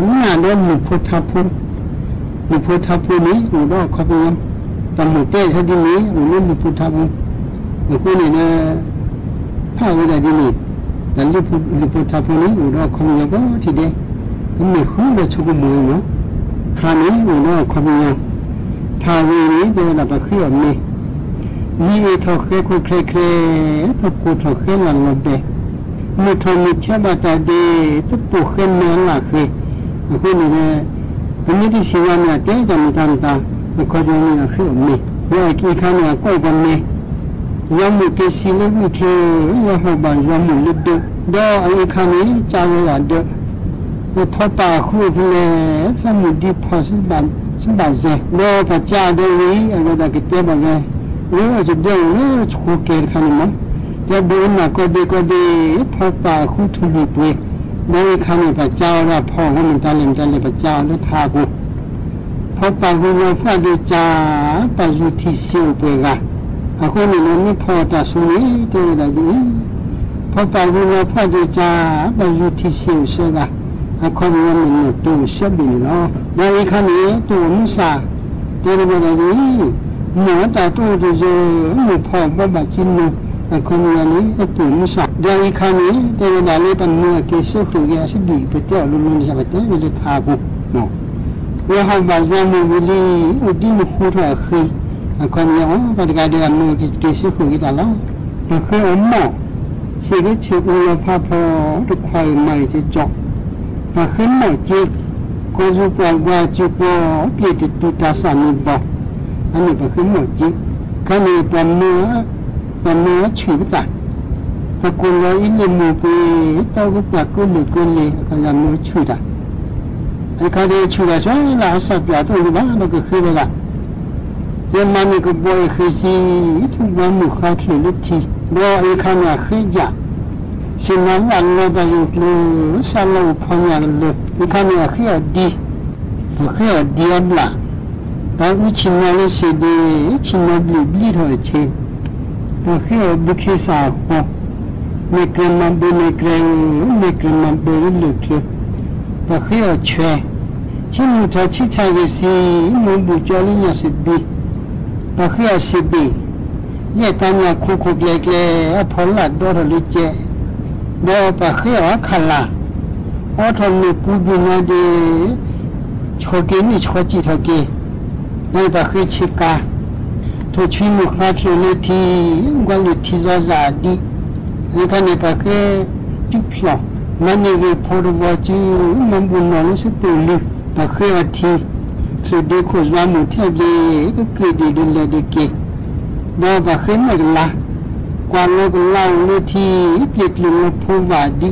မ့ၢ်ဒီးလုၢ်ဖိထါဖိ, လုၢ်ဖိထါဖိန့ၣ် အိၣ်ဒီးအခီပညီ, တၢ်မိၣ်တဲဆၢဒ်န့ၣ် အိၣ်လၢလုၢ်ဖိထါဖိ, အဃိန့ၣ်ဒီး ဖးဝဲဒၣ်ဒ်န့ၣ်, တၢ်လုၢ်ဖိထါဖိန့ၣ် အိၣ်ဒီးအခီပညီကိးထံၣ်ဒဲး, ကမ့ၢ်ဃုာ်ဒီးဆိကမိၣ်အံၤမး, ထါန့ၣ်အိၣ်ဒီးအခီပညီ, ထါဂ့ၤန့ၣ် တဲဝဲဒၣ်ပှၤဃ့အီၤမ့ၤ, မ့ၢ်အ့ၣ်ထီၣ်ဃဲခိၣ်ချဲချဲ, တပိၢ်ထီၣ်ဃဲလၢ်လီၤဘဲ, မုၢ်ထီၣ်မုၢ်ဆဲးဘၣ်တၢ်ဒဲး, တပိၢ်ဃဲမဲာ်အလၣ်ဃဲ, အဃိန့ၣ်ဒီး ပမ့ၢ်တသ့ၣ်ညါမ့ၢ်အတဲတၢ်မတၤမတၤ, အခီပညီန့ၣ်အဃ့အီၤမ့ၤ, ဒီးအက့အခါန့ၣ် အကွၢ်ပှၤမ့ၤ ယွၤမိၢ်က့ၤစံးလၢဝံၣ်ချၢ, ယဟီၣ်ဘၣ်ယွၤမိၢ်လၢဒၢး, ဒီးအအ့ၣ်ခါန့ၣ် ကၢဝဲဒၣ်ဒၢး, ဒီးဖီပာ်အဃုအဖျဲၣ်, သးမုၢ်ဒံဖီၣ်စံးဘၣ်စဲး, ဒီးပှၤကၢအဒၢးဝံၤ အဝဲဒၣ်ကတဲဘၣ်ဝဲ, လၢအကဒၢးအိၣ်လၢဆိကဲတခါန့ၣ်မး, တဲဘိးနၢ်ကီဒ့ကီဒ့, ဖီပာ်အဃုထူၣ်လွံၢ်ပှ့ၤ, ဒီးအ့ၣ်ခါန့ၣ်ပှၤကၢအီၤဒၣ်ဖီအီၤမတၤလဲၣ်မတၤလဲၣ် ပှၤကၢအီၤလၢထါအပူၤ ဖီပာ်ဂုၤလီၤဖးဒိၣ်ကၢ, ပာ်ယူၤထံၣ်ဆံးအိၣ်ပှဲၤဂၤ, အဃိန့ၣ်ဒီးမ့ၢ်ဖီအီၤတၢ်ဆိန့ၣ် တဲဝဲဒၣ်ဒ်အံၤ, ဖီပာ်ဂုၤလီၤဖးဒိၣ်ကၢ, ပာ်ယူၤထံၣ်ဆံးအိၣ်ဆှၢဂၤ, အခီပညီမ့ၢ်နီၢ်တိၢ်အိၣ်ဆှၢဘ့ၣ်န့ၣ်လီၤ. ဒီးအ့ၣ်ခါန့ၣ် တအိၣ်မုၢ်ဆၣ်, တဲဝဲဒၣ်ဒ်အံၤ, မိၢ်အတၢ်တအိၣ်တယၢၤ, မိၢ်ဖီအီၤဘီဘၣ်က့နီၤ, အခီပညီန့ၣ် တအိၣ်မုၢ်ဆၣ်, ဒီးအ့ၣ်ခါန့ၣ် တဲဝဲဒၣ်လၢပမၢအက့ၤစၢဃုာ်က့ၤအစဘံၣ် ပတဲအီၤလိၤလိၤန့ၣ် ပတဲဝဲလၢထါအပူၤ ယဟီၣ်ဘၣ်ယွၤမိၢ်ဝံၤလံ, အိၣ်ဒံမုၢ်ဃိထီၣ်အဃ့, အခီပညီအီၤ ပှၤတဂၤဒီးအမၢက့ၤစၢဃုာ်က့ၤတၢ်လီၤ. ပှၤဃ့အီၤမီၣ်, စံးက့ၤဆ့ၣ်အူလီၤဖးဖီ, တခွါအုၣ်မၤအုၣ်က့ၤကၠီ, ပှၤဃ့မီၣ်က့ၤ, ကီၢ်ယူၤပှၤကွၢ်စုပီ, ပျ့ၢ်တတူၢ်တၢ်စၢ်မ့ၢ်ဘီ, အန့ၣ်ပှၤဃ့မီၣ်က့ၤ, ခါန့ၣ် ပှၤမၢအဆူၣ်ပတၢ် ပကိၣ်လီၤအံၤလ့ၣ်မိၢ်ပှ့ၤ, တီကပှၢ်ကၢလၢာ်ကၢလ့ၣ် အခီပညီမၢဆူၣ်တၢ်, အခါဒီးဆူၣ်တၢ်ဆိလၢအစၢ်ပၠးတအိၣ်လၢၤဘၣ် ဒီးကဃ့ဝဲဒၣ်, ယမၤန့ၢ်ကဘီအ့ၣ်ဃ့ၢ်စံး, ထူၣ်ဘီမုၢ်ဃါချုးလၢထံ, ဒီးအခါန့ၣ်အဃ့ယၣ်, ဆ့ၣ်နီၤဘၣ်လီၤတၢ်ယိၣ်ကျိၤ, စၢ်လီၤအိၣ်ဖီညၣ်ကလၢာ်, အခါန့ၣ်အဃ့အီၤဒံ, ပှၤဃ့အီၤဒံအဘျၣ် တၢ်အုၣ်ဆ့ၣ်နီၤလၢဆ့ၣ်ဒ့, ဆ့ၣ်နီၤဘျ့ၣ်ဘျ့ၣ်ထီၣ်အဆ့, ပှၤဃ့အီၤဘုခ့စၢ်အဃီ, မဲာ်ကြၢးမၤဘၢမဲာ်ကြၢး, မဲာ်ကြၢးမၤဘၢလၢလၢၢ်ချၢ, ပှၤဃ့အီၤဆွဲ, ဆ့မုၢ်ထီၣ်ဆ့ဆၣ်ဂ့ၤဆံ, မ့ၢ်ဘူၣ်ကၠီလၢညၣ်စဘံ, ပှၤဃ့အီၤစဘ့ၣ်, ယဲၢ်တၢ်ညၣ်ခိခိၣ်ကျဲကျဲ, အဖီလာ်ဒီထီၣ်လၢကဲ, ဒီးပှၤဃ့အီၤခးလၢ်, အိးထီၣ်မ့ၣ်ပူၤဘ့ၣ်နၤဒ့ ဆီၣ်က့ၤမ့ၣ်ဆီၣ်ကံၣ်ထီၣ်က့ၤ, ဒီးပှၤဃ့ဆ့ကၤ, ထိၣ်ဆွံမုၢ်ဃါချုးလၢထံ, ကွၢ်လၢထံလီၤစၢ်ဒံ, အခါန့ၣ်ပှၤဃ့တုဖျီၣ်, မၤန့ၢ်ဂ့ၢ်ဖိတဝီၤစု, မၤဘူၣ်နီၣ်လၢစတိၢ်လုၢ်, ပှၤဃ့အီၤထံ, ချုးဒ့ခိၣ်ယွၤမိၢ်ထဲဘျ့, ကကြ့ၢ်ဒ့ၣ်ဒ်လဲၣ်ဒ့က့ၤ, ဒီးပှၤဃ့မဲာ်ကလါ, ကွၢ်လီၤကလါအိၣ်လၢထံ, ပျ့ၤကျုာ်လီၤဖိဝၣ်ဒံ,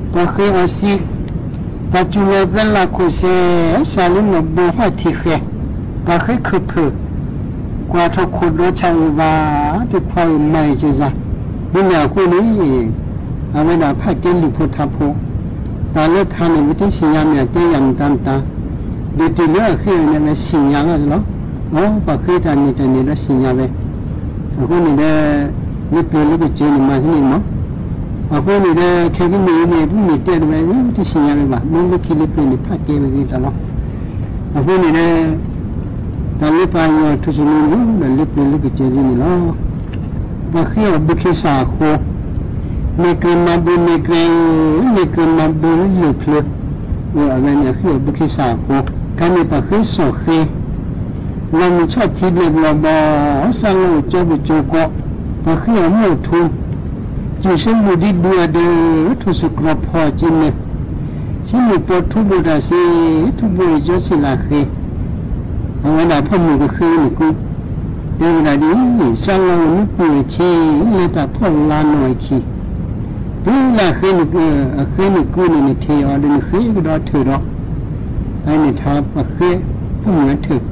ပှၤဃ့အီၤစံး, တၢ်စူၤလီၤပြၢလၢ်ခိၣ်စဲး, စးလၢနီၢ်ဘိဟီၣ်ထံးဃဲ, ပှၤဃ့ခုၣ်ဖၢၣ်, ကွၢ်ထီၣ်ခိၣ်ဒီဆၣ်အုၣ်ဘၣ်, တခွါအုၣ်မၤအုၣ်က့ၤစၢ်, မ့ၢ်န့ၣ်အဃိန့ၣ်, အဝဲဒၣ်ဖးကဲလုၢ်ဖိထါဖိ, တၢ်လၢထါန့ၣ် ပတသ့ၣ်ညါမ့ၢ်အတဲယၤမတၤမတၤ, ဒ်တုၤလၢအဃ့အီၤန့ၣ် အဝဲသ့ၣ်ညါလီၤလီၤ, အိ ပှၤဃ့တၢ်န့ၣ်တၢ်န့ၣ်ဒီးသ့ၣ်ညါဝဲ, အဃိန့ၣ်ဒီး, လၢပျၢၤလၢပစၢၤန့ၣ်မၤသ့န့ၣ်မး, အဃိန့ၣ်ဒီး ခဲကနံၣ်အံၤန့ၣ် ပမ့ၢ်တဲဒၣ်ဝဲ ပတသ့ၣ်ညါဝဲဘၣ်, မ့ၢ်လၢခံလၢပျၢၤန့ၣ် ဖးကဲဝဲသ့ၣ်တၢ်လီၤ, အဃိန့ၣ်ဒီး တၢ်လၢပှၤယွၤထူၣ်စုညါဒီးလၢပျၢၤလၢပစၢၤဒ်န့ၣ်လီၤ, ပှၤဃ့အီၤဘုခ့စၢ်အဃိ, မဲာ်ကြၢးမၤဘၢမဲာ်ကြၢး, မဲာ်ကြၢးမၤဘၢလၢလၢၢ်ချၢ, အဝဲန့ၣ်အဃ့အီၤဘုခ့စၢ်အဃိ, ခါန့ၣ်ပှၤဃ့စီၣ်ဃ့ လီၤမုၢ်ဆီၣ်ထံဘျဲၣ်ဘျီဘီ, စၢ်လီၤအိၣ်ကၠီပူၤကၠိကီ, ပှၤဃ့အီၤမိၢ်ထူ, စူၣ်ဆၢမုၢ်ဒံဘူအဒၢး, ထူၣ်စုကြီၤဖီက့ၤမ့ၢ်, ဆံမုၢ်ပီထူဘိတၢ်စ့, ထူဘိအံၤကၠီဆံးလၢဃ့, အဝဲဒၣ်ဖီၣ်မုၢ်ကဃ့နကု, တဲဝဲဒၣ်ဒ်အံၤ, စၢ်လီၤအိၣ်နုပူၤအဆ့, လဲၤတၢ်ဖီၣ်လါနီၢ်အခံ, တုၤလၢအဃ့နကုန့ၣ် နထံၣ်အီၤဒီးနဃ့ကဒီးထၢၣ်ဒီး, အန့ၣ်ထါပှၤဃ့ဖီၣ်မုၢ်အထၢၣ်,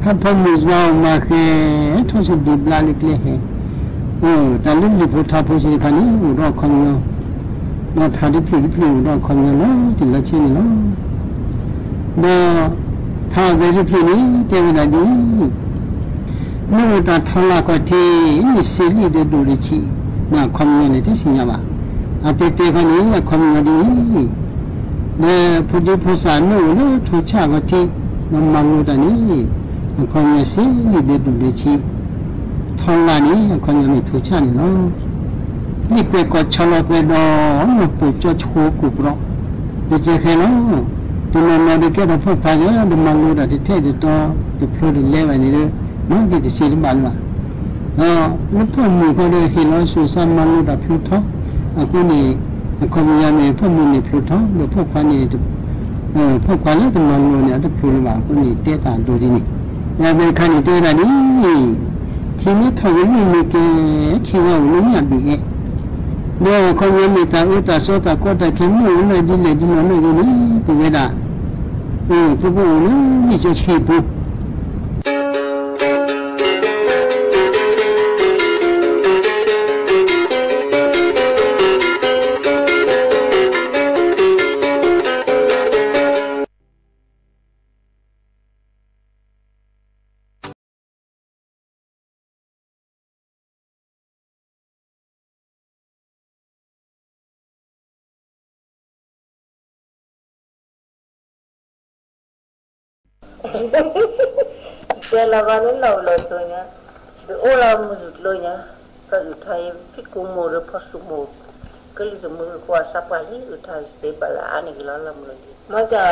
ဟးဖီၣ်မုၢ်ယွၤအမၤဃဲ, ထီၣ်စဒံးဘျါလၢကျဲဟဲ, တၢ်လၢလုၢ်ဖိထါဖိစ့ၢ်တဖၣ်န့ၣ် အိၣ်ဒီးအခီပညီ, ဒီးထါတဖျၢၣ်တဖျၢၣ်အိၣ်ဒီးအခီပညီလီၤတံၢ်လီၤဆဲးန့ၣ်လီၤ, ဒီးထါအဂၤတဖျၢၣ်န့ၣ် တဲဝဲဒၣ်ဒ်အံၤ, မ့ၢ်အိၣ်တၢ်ထီလၢ်ခီၣ်ထံး, မ့ၢ်စ့လံဒီးဒိၣ်တဆံး, မ့ၢ်အခီပညီန့ၣ် တသ့ၣ်ညါဘၣ်, အတဲတဲခီန့ၣ် အခီပညီဒ်အံၤ, ဒီးဖိဒံဖိသၣ်မ့ၢ်အိၣ်လၢထိၣ်ဆၣ်အခီၣ်ထံး ဒီးမၤလိတၢ်န့ၣ် အခီပညီစ့လံာ်ဒဲးဒိၣ်ဒဲးဆံး ထီလၣ်န့ၣ် အခီပညီမ့ၢ်ထိၣ်ဆၣ်န့ၣ်လီၤ. လံာ်ကွဲးကီၢ်ဆီလီၤကွဲးဒီး ပိာ်ကၠီဆိကိၣ်ပရီး တကဲခဲလီၤ. တနီၤနီၤဒီးကဲထီၣ်ဖိခွါယဲ ဒီးမၤလိတၢ်တထဲတတီၤ တဖျိတလဲဘၣ်န့ၣ်ဒီး မၤက့ၤတစ့တဘၣ်လၢၤဘၣ် ဒီးလၢဖိမုၣ်ဃီဒီးဟ့ၣ်လီၤဆူၣ်စၢ်မၤလိတၢ်ဖျိထီ အဃိန့ၣ် အခီပညီန့ၣ် ဖိမုၣ်န့ၣ်ဖျိထီ ဒီးဖိခွါန့ၣ် ဖိခွါလၢတမၤလိန့ၣ် အတဖျိလၢၤဘၣ်အဃိန့ၣ် တဲတၢ်ဒိၣ်ဒ်န့ၣ် ယၤဖဲခါန့ၣ်တဲဝဲဒၣ်ဒ်အံၤ, ထံမ့ၢ်ထီၣ်ကလုၢ်မ့ၢ်ကဲ, ထံဂၤအိၣ်လၢညၣ်ဘ့ၣ်အဲၣ်, ဒီးအခီပညီမ့ၢ်တၢ်အၢတၢ်သီတၢ်ကီတၢ်ခဲမ့ၢ်အိၣ်လၢဒ်လဲၣ်ဒ်လဲၣ်န့ၣ်ဂ့ၤန့ၣ် ပဝဲဒၣ် ပကအိၣ်လၢလံာ်စီဆှံပူၤ တဲလီၤဂီၤလၢလီၢ်အိၣ်လီၢ်ဆိးညါ, ဒုးအိၣ်လီၤမုၢ်ကျိၤညါ, ဖဲအုၣ်ထါအံၤ ဖံးကိာ်မိၢ်ဒီးဖီၣ်ဆူၣ်မိၢ်, ကလံၤသမုၢ်ကကွၢ်စးပှၢ်လံ အုၣ်ထါစ့ပာ်လၢအါန့ၢ်က့ၤလီၤလီၤမုၢ်လီၤလံ. မ့ၢ်တၢ်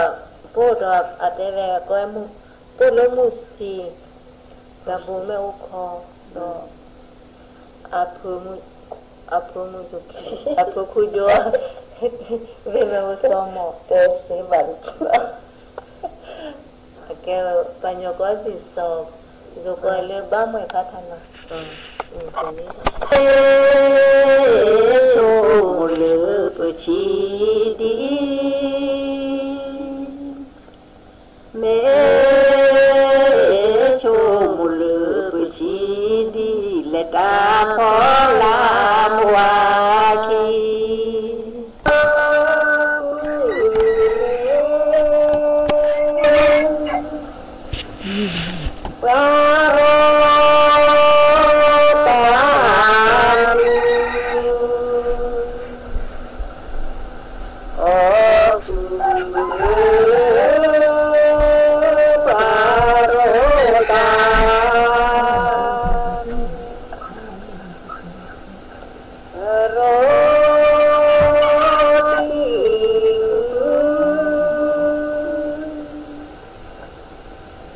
ပအိၣ်ဒီးအတဲဝဲ ကီမုၢ်, ပအိၣ်လၢမုၢ်ဆံး, တၢ်ဘိးမ့ၢ်အိၣ်ခီ, ဒီး အဖၢမုၢ်, အဖၢမုၢ်, အဖၢခူဒိ, ဝဲမ့ၢ်အိၣ်စီၤမီၢ်, တဲစ့ဘၣ်တကၠီ, အကဲ ပှၤကညီကီၢ်စံၣ်စီၤ, ယိၤကီၢ်လၢဘၣ်မွဲၢ်ဖးထးနီၤ, ဆိကမိၣ်လၢပထံၣ်ဒ်အံၤ မ့ၢ်ဆိကမိၣ်လၢပထံၣ်ဒ်အံၤလဲၤတၢ်ဖီလာ်မဝါခံ ပှၤရိ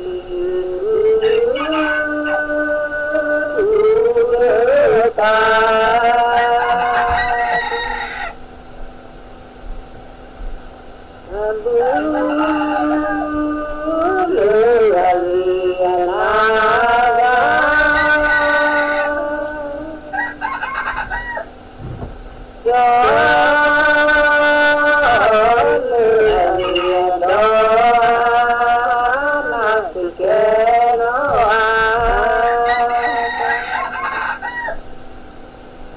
သး အီၣ်သူၣ်လၢပှၤရိသး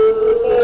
ရိသး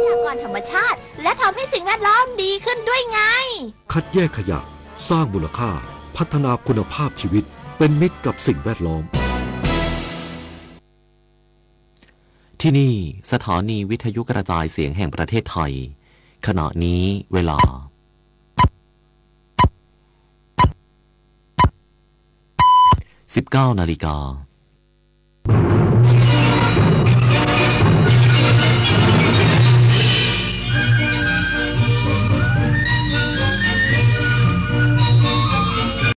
ทรัพยากรธรรมชาติ และทำให้สิ่งแวดล้อมดีขึ้นด้วยไง คัดแยกขยะ สร้างมูลค่า พัฒนาคุณภาพชีวิต เป็นมิตรกับสิ่งแวดล้อม ที่นี่ สถานีวิทยุกระจายเสียงแห่งประเทศไทย ขณะนี้เวลา สิบเก้านาฬิกา